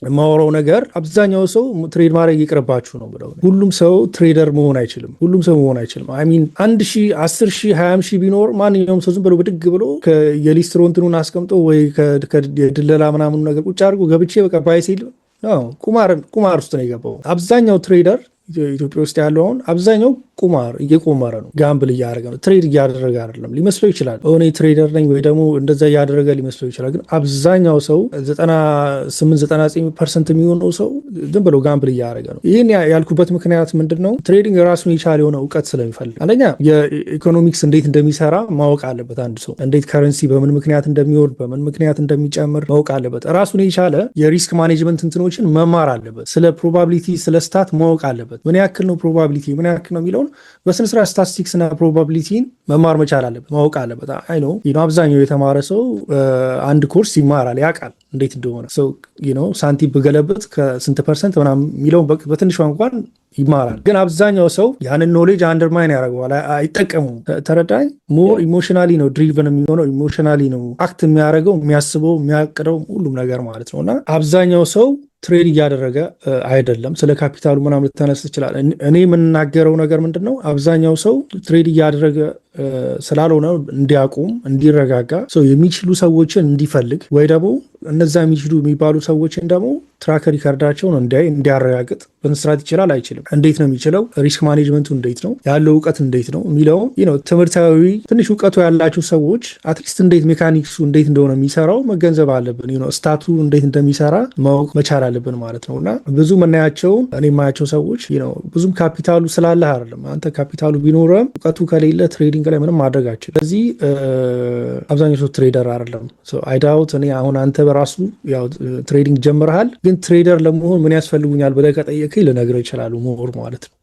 የማወራው ነገር አብዛኛው ሰው trade ማድረግ ይቅርባችሁ ነው ብለው። ሁሉም ሰው trader መሆን አይችልም። ሁሉም ሰው መሆን አይችልም። I mean 1,000፣ 10,000፣ 20,000 ቢኖር ማንኛውም ሰው ዝም ብሎ ብድግ ብሎ የሊስትሮ እንትኑን አስቀምጦ ወይ የድለላ ምናምኑ ነገር ቁጭ አድርጎ ገብቼ በቃ buy ሲል ቁማር ውስጥ ነው የገባው። አብዛኛው trader ኢትዮጵያ ውስጥ ያለው አሁን አብዛኛው ቁማር እየቆመረ ነው፣ gamble እያደረገ ነው፣ trade እያደረገ አይደለም ሊመስለው ይችላል። እኔ trader ነኝ ወይ ደግሞ እንደዛ እያደረገ ሊመስለው ይችላል። ግን አብዛኛው ሰው 98 99% የሚሆነው ሰው ዝም ብሎ gamble እያደረገ ነው። ይህን ያልኩበት ምክንያት ምንድን ነው? Trading ራሱን የቻለ የሆነ እውቀት ስለሚፈልግ አንደኛ የኢኮኖሚክስ እንዴት እንደሚሰራ ማወቅ አለበት። አንድ ሰው እንዴት currency በምን ምክንያት እንደሚወርድ፣ በምን ምክንያት እንደሚጨምር ማወቅ አለበት። ራሱን የቻለ የ risk management እንትኖችን መማር አለበት። ስለ probability፣ ስለ stat ማወቅ አለበት። ምን ያክል ነው probability፣ ምን ያክል ነው የሚለውን በስነስርዓት ስታቲስቲክስ እና probability ን መማር መቻል አለበት፣ ማወቅ አለበት። I know አብዛኛው የተማረ ሰው አንድ ኮርስ ይማራል፣ ያውቃል እንዴት እንደሆነ፣ ሳንቲም ብገለብጥ ከስንት percent ምናምን የሚለውን በትንሿ እንኳን ይማራል። ግን አብዛኛው ሰው ያንን knowledge undermine ያደርገዋል፣ አይጠቀሙም። ተረዳኝ። More emotionally ነው driven የሚሆነው፣ emotionally ነው act የሚያደርገው፣ የሚያስበው፣ የሚያቅደው ሁሉም ነገር ማለት ነው። እና አብዛኛው ሰው trade እያደረገ አይደለም። ስለ ካፒታሉ ምናምን ልታነሳ ትችላለህ። እኔ የምናገረው ነገር ምንድን ነው? አብዛኛው ሰው trade እያደረገ ስላልሆነ እንዲያቁም፣ እንዲረጋጋ፣ የሚችሉ ሰዎችን እንዲፈልግ ወይ ደግሞ እነዛ የሚችሉ የሚባሉ ሰዎችን ደግሞ track record ኣቸውን እንዲያይ፣ እንዲያረጋግጥ፣ በመስራት ይችላል አይችልም፣ እንዴት ነው የሚችለው፣ risk management ኡ እንዴት ነው ያለው፣ እውቀት እንዴት ነው የሚለውም ትምህርታዊ ትንሽ እውቀቱ ያላቸው ሰዎች at least እንዴት mechanics ኡ እንዴት እንደሆነ የሚሰራው መገንዘብ አለብን። Stat ኡ እንዴት እንደሚሰራ ማወቅ መቻል አለብን ማለት ነው። እና ብዙ የምናያቸውን እኔ የማያቸው ሰዎች ብዙም ካፒታሉ ስላለህ አይደለም። አንተ ካፒታሉ ቢኖረም እውቀቱ ከሌለ trading ላይ ምንም ማድረግ አትችልም። ስለዚህ አብዛኛው ሰው trader አይደለም። I doubt እኔ አሁን አንተ በራሱ ያው trading ጀምረሃል፣ ግን trader ለመሆን ምን ያስፈልጉኛል ብለህ ከጠየቅከኝ ልነግርህ እችላለሁ more ማለት ነው።